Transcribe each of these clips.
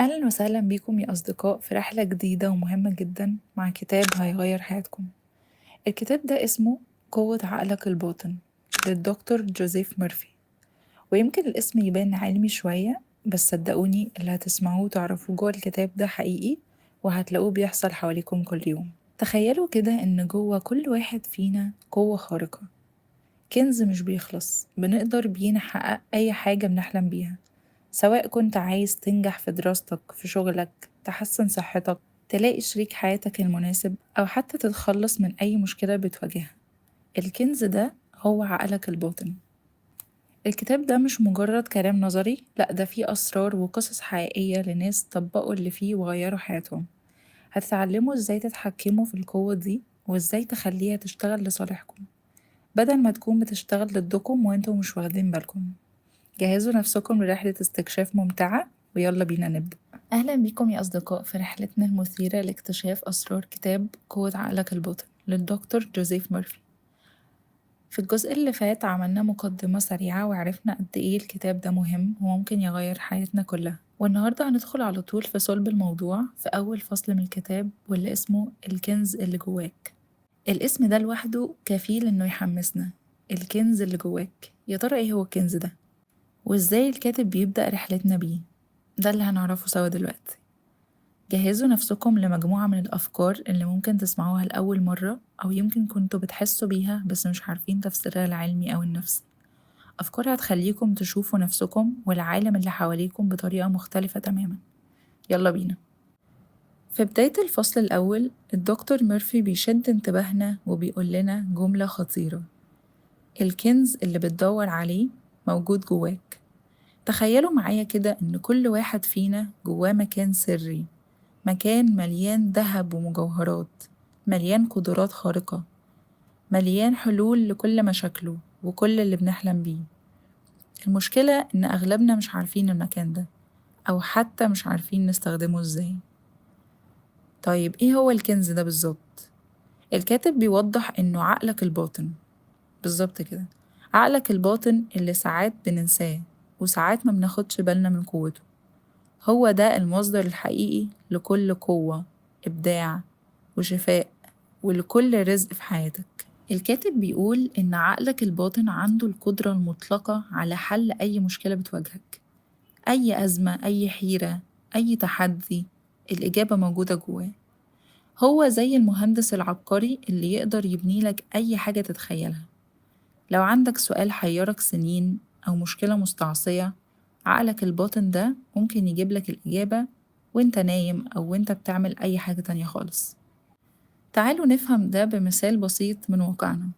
أهلا وسهلا بيكم يا أصدقاء في رحلة جديدة ومهمة جدا مع كتاب هيغير حياتكم. الكتاب ده اسمه قوة عقلك الباطن للدكتور جوزيف ميرفي، ويمكن الاسم يبان علمي شوية، بس صدقوني اللي هتسمعوه وتعرفوه جوه الكتاب ده حقيقي وهتلاقوه بيحصل حواليكم كل يوم. تخيلوا كده إن جوه كل واحد فينا قوة خارقة، كنز مش بيخلص، بنقدر بيه نحقق أي حاجة بنحلم بيها، سواء كنت عايز تنجح في دراستك، في شغلك، تحسن صحتك، تلاقي شريك حياتك المناسب، أو حتى تتخلص من أي مشكلة بتواجهها. الكنز ده هو عقلك الباطن. الكتاب ده مش مجرد كلام نظري، لأ ده فيه أسرار وقصص حقيقية لناس طبقوا اللي فيه وغيروا حياتهم. هتتعلموا ازاي تتحكموا في القوة دي وازاي تخليها تشتغل لصالحكم بدل ما تكون بتشتغل ضدكم وانتم مش واخدين بالكم. جهزوا نفسكم لرحلة استكشاف ممتعة ويلا بينا نبدأ. أهلا بيكم يا أصدقاء في رحلتنا المثيرة لاكتشاف أسرار كتاب قوة عقلك الباطن للدكتور جوزيف ميرفي. في الجزء اللي فات عملنا مقدمة سريعة وعرفنا قد إيه الكتاب ده مهم وممكن يغير حياتنا كلها، والنهاردة هندخل على طول في صلب الموضوع في أول فصل من الكتاب واللي اسمه الكنز اللي جواك. الاسم ده لوحده كفيل إنه يحمسنا. الكنز اللي جواك، يا ترى إيه هو الكنز ده؟ وإزاي الكاتب بيبدأ رحلتنا بيه؟ ده اللي هنعرفه سوا دلوقتي. جهزوا نفسكم لمجموعة من الأفكار اللي ممكن تسمعوها لأول مرة، أو يمكن كنتوا بتحسوا بيها بس مش عارفين تفسيرها العلمي أو النفسي. أفكار هتخليكم تشوفوا نفسكم والعالم اللي حواليكم بطريقة مختلفة تماما. يلا بينا. في بداية الفصل الأول الدكتور ميرفي بيشد انتباهنا وبيقول لنا جملة خطيرة: الكنز اللي بتدور عليه موجود جواك. تخيلوا معايا كده إن كل واحد فينا جواه مكان سري، مكان مليان ذهب ومجوهرات، مليان قدرات خارقة، مليان حلول لكل مشاكله وكل اللي بنحلم بيه. المشكلة إن أغلبنا مش عارفين المكان ده، أو حتى مش عارفين نستخدمه إزاي. طيب إيه هو الكنز ده بالظبط؟ الكاتب بيوضح إنه عقلك الباطن. بالظبط كده، عقلك الباطن اللي ساعات بننساه وساعات ما بناخدش بالنا من قوته. هو ده المصدر الحقيقي لكل قوة، إبداع وشفاء ولكل رزق في حياتك. الكاتب بيقول إن عقلك الباطن عنده القدرة المطلقة على حل أي مشكلة بتواجهك، أي أزمة، أي حيرة، أي تحدي، الإجابة موجودة جواه. هو زي المهندس العبقري اللي يقدر يبني لك أي حاجة تتخيلها. لو عندك سؤال حيرك سنين أو مشكلة مستعصية، عقلك الباطن ده ممكن يجيب لك الإجابة وانت نايم أو وانت بتعمل أي حاجة تانية خالص. تعالوا نفهم ده بمثال بسيط من واقعنا.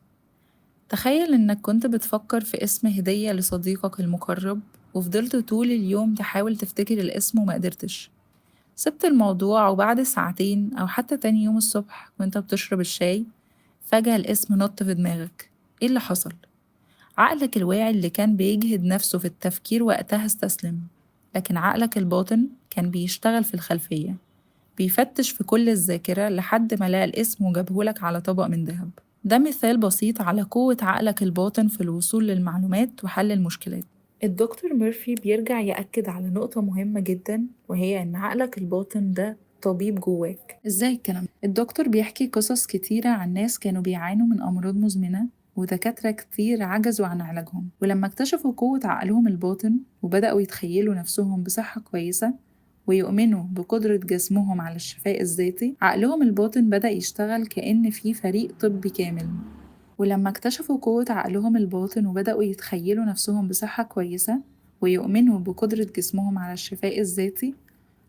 تخيل إنك كنت بتفكر في اسم هدية لصديقك المقرب وفضلت طول اليوم تحاول تفتكر الاسم وما قدرتش. سبت الموضوع وبعد ساعتين أو حتى تاني يوم الصبح وانت بتشرب الشاي فجأة الاسم نط في دماغك. إيه اللي حصل؟ عقلك الواعي اللي كان بيجهد نفسه في التفكير وقتها استسلم، لكن عقلك الباطن كان بيشتغل في الخلفية، بيفتش في كل الذاكرة لحد ما لقى الاسم وجابهولك على طبق من ذهب. ده مثال بسيط على قوة عقلك الباطن في الوصول للمعلومات وحل المشكلات. الدكتور ميرفي بيرجع يأكد على نقطة مهمة جدا، وهي إن عقلك الباطن ده طبيب جواك. إزاي الكلام؟ الدكتور بيحكي قصص كتيرة عن ناس كانوا بيعانوا من أمراض مزمنة ودكاترة كتير عجزوا عن علاجهم، ولما اكتشفوا قوة عقلهم الباطن وبدأوا يتخيلوا نفسهم بصحة كويسة ويؤمنوا بقدرة جسمهم على الشفاء الذاتي، عقلهم الباطن بدأ يشتغل كأن في فريق طبي كامل. ولما اكتشفوا قوة عقلهم الباطن وبدأوا يتخيلوا نفسهم بصحة كويسة ويؤمنوا بقدرة جسمهم على الشفاء الذاتي،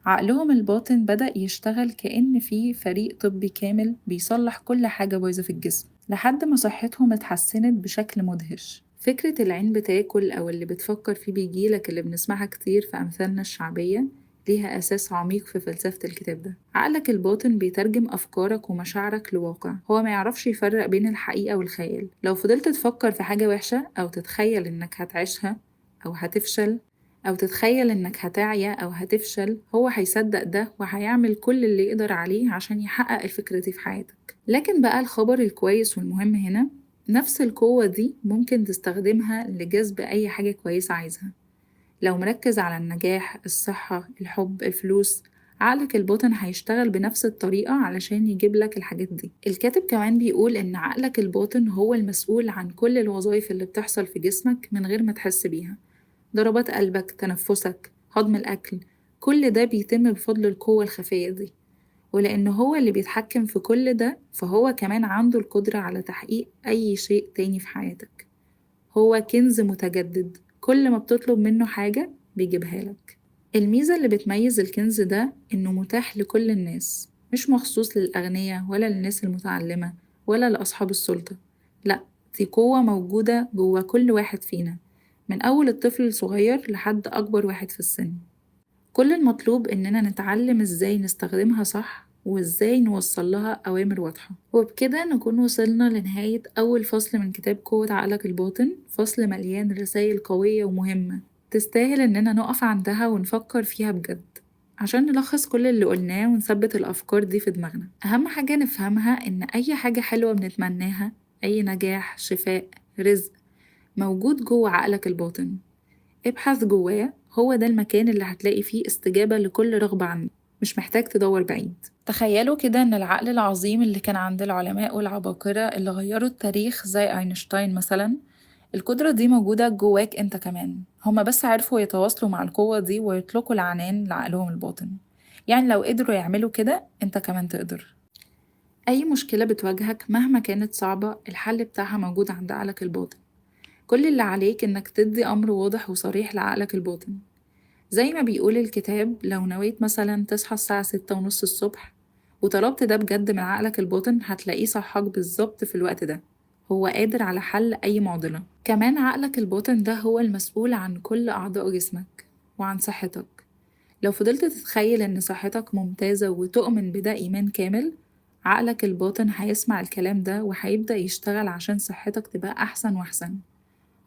عقلهم الباطن بدأ يشتغل كأن في فريق طبي كامل بيصلح كل حاجة بايظة في الجسم، لحد ما صحتهم اتحسنت بشكل مدهش. فكرة العين بتاكل أو اللي بتفكر فيه بيجيلك اللي بنسمعها كتير في أمثالنا الشعبية ليها أساس عميق في فلسفة الكتاب ده. عقلك الباطن بيترجم أفكارك ومشاعرك لواقع، هو ما يعرفش يفرق بين الحقيقة والخيال. لو فضلت تفكر في حاجة وحشة أو تتخيل إنك هتعيشها أو هتفشل أو تتخيل إنك هتعيا أو هتفشل، هو هيصدق ده وهيعمل كل اللي يقدر عليه عشان يحقق الفكرة دي في حياتك. لكن بقى الخبر الكويس والمهم هنا، نفس القوة دي ممكن تستخدمها لجذب أي حاجة كويسة عايزها. لو مركز على النجاح، الصحة، الحب، الفلوس، عقلك الباطن هيشتغل بنفس الطريقة علشان يجيب لك الحاجات دي. الكاتب كمان بيقول إن عقلك الباطن هو المسؤول عن كل الوظائف اللي بتحصل في جسمك من غير ما تحس بيها. ضربات قلبك، تنفسك، هضم الأكل، كل ده بيتم بفضل القوة الخفية دي. ولأن هو اللي بيتحكم في كل ده، فهو كمان عنده القدرة على تحقيق أي شيء تاني في حياتك. هو كنز متجدد، كل ما بتطلب منه حاجة بيجيبها لك. الميزة اللي بتميز الكنز ده إنه متاح لكل الناس، مش مخصوص للأغنياء ولا للناس المتعلمة ولا لأصحاب السلطة. لا، دي قوة موجودة جوا كل واحد فينا، من أول الطفل الصغير لحد أكبر واحد في السن. كل المطلوب إننا نتعلم إزاي نستخدمها صح وإزاي نوصل لها أوامر واضحة. وبكده نكون وصلنا لنهاية أول فصل من كتاب قوة عقلك الباطن، فصل مليان رسائل قوية ومهمة تستاهل إننا نقف عندها ونفكر فيها بجد عشان نلخص كل اللي قلناه ونثبت الأفكار دي في دماغنا. أهم حاجة نفهمها إن أي حاجة حلوة بنتمناها، أي نجاح، شفاء، رزق، موجود جوه عقلك الباطن. ابحث جواه، هو ده المكان اللي هتلاقي فيه استجابة لكل رغبة عندك، مش محتاج تدور بعيد. تخيلوا كده إن العقل العظيم اللي كان عند العلماء والعباقرة اللي غيروا التاريخ زي أينشتاين مثلا، القدرة دي موجودة جواك انت كمان. هما بس عرفوا يتواصلوا مع القوة دي ويطلقوا العنان لعقلهم الباطن. يعني لو قدروا يعملوا كده انت كمان تقدر. أي مشكلة بتواجهك مهما كانت صعبة، الحل بتاعها موجود عند عقلك الباطن. كل اللي عليك إنك تدي أمر واضح وصريح لعقلك الباطن. زي ما بيقول الكتاب، لو نويت مثلا تصحى الساعة 6:30 الصبح وطلبت ده بجد من عقلك الباطن، هتلاقيه صحاك بالظبط في الوقت ده. هو قادر على حل أي معضلة. كمان عقلك الباطن ده هو المسؤول عن كل أعضاء جسمك وعن صحتك. لو فضلت تتخيل إن صحتك ممتازة وتؤمن بده إيمان كامل، عقلك الباطن هيسمع الكلام ده وهيبدأ يشتغل عشان صحتك تبقى أحسن وأحسن.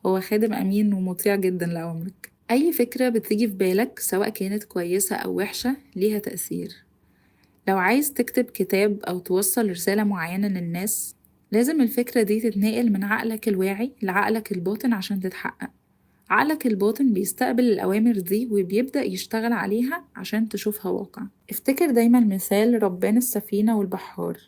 هو خادم أمين ومطيع جدا لأمرك. أي فكرة بتيجي في بالك سواء كانت كويسة أو وحشة ليها تأثير. لو عايز تكتب كتاب أو توصل رسالة معينة للناس، لازم الفكرة دي تتنقل من عقلك الواعي لعقلك الباطن عشان تتحقق. عقلك الباطن بيستقبل الأوامر دي وبيبدأ يشتغل عليها عشان تشوفها واقع. افتكر دايما مثال ربان السفينة والبحار.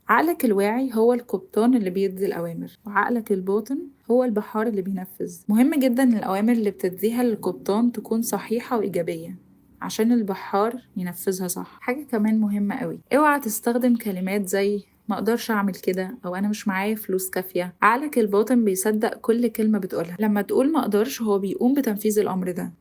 عقلك الواعي هو القبطان اللي بيدي الأوامر، وعقلك الباطن هو البحار اللي بينفذ. مهم جدا إن الأوامر اللي بتديها للقبطان تكون صحيحة وإيجابية عشان البحار ينفذها صح. حاجة كمان مهمة قوي، اوعى تستخدم كلمات زي ما اقدرش اعمل كده او انا مش معايا فلوس كافية. عقلك الباطن بيصدق كل كلمة بتقولها. لما تقول ما اقدرش هو بيقوم بتنفيذ الامر ده.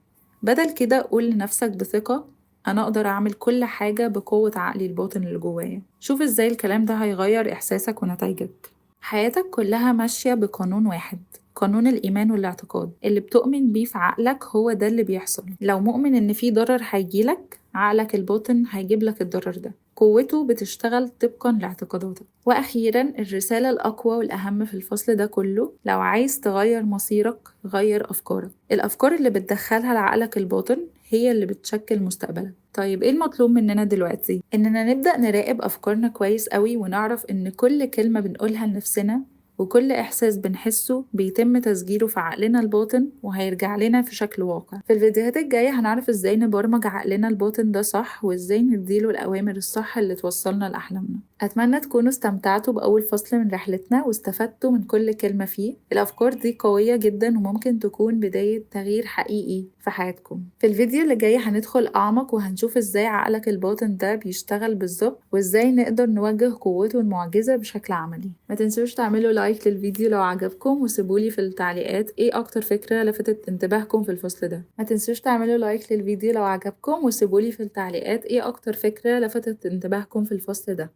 بدل كده قول لنفسك بثقة انا اقدر اعمل كل حاجة بقوة عقلي الباطن اللي جوايا. شوف ازاي الكلام ده هيغير احساسك ونتائجك. حياتك كلها ماشية بقانون واحد، قانون الإيمان والاعتقاد. اللي بتؤمن بيه في عقلك هو ده اللي بيحصل. لو مؤمن إن في ضرر هيجيلك، عقلك الباطن هيجيب لك الضرر ده. قوته بتشتغل طبقا لاعتقاداتك. وأخيرا الرسالة الأقوى والأهم في الفصل ده كله، لو عايز تغير مصيرك غير أفكارك. الأفكار اللي بتدخلها لعقلك الباطن هي اللي بتشكل مستقبلك. طيب إيه المطلوب مننا دلوقتي؟ إننا نبدأ نراقب أفكارنا كويس قوي، ونعرف إن كل كلمة بنقولها لنفسنا وكل إحساس بنحسه بيتم تسجيله في عقلنا الباطن وهيرجع لنا في شكل واقع. في الفيديوهات الجاية هنعرف إزاي نبرمج عقلنا الباطن ده صح، وإزاي نديله الأوامر الصح اللي توصلنا لأحلامنا. أتمنى تكونوا استمتعتوا بأول فصل من رحلتنا واستفدتوا من كل كلمة فيه. الأفكار دي قوية جدا وممكن تكون بداية تغيير حقيقي في حياتكم. في الفيديو اللي جاي هندخل أعمق وهنشوف إزاي عقلك الباطن ده بيشتغل بالظبط، وإزاي نقدر نوجه قوته المعجزة بشكل عملي. ما تنسوش تعملوا لايك للفيديو لو عجبكم، وسيبولي في التعليقات ايه اكتر فكرة لفتت انتباهكم في الفصل ده. ما تنسوش تعملوا لايك للفيديو لو عجبكم، وسيبولي في التعليقات ايه اكتر فكرة لفتت انتباهكم في الفصل ده.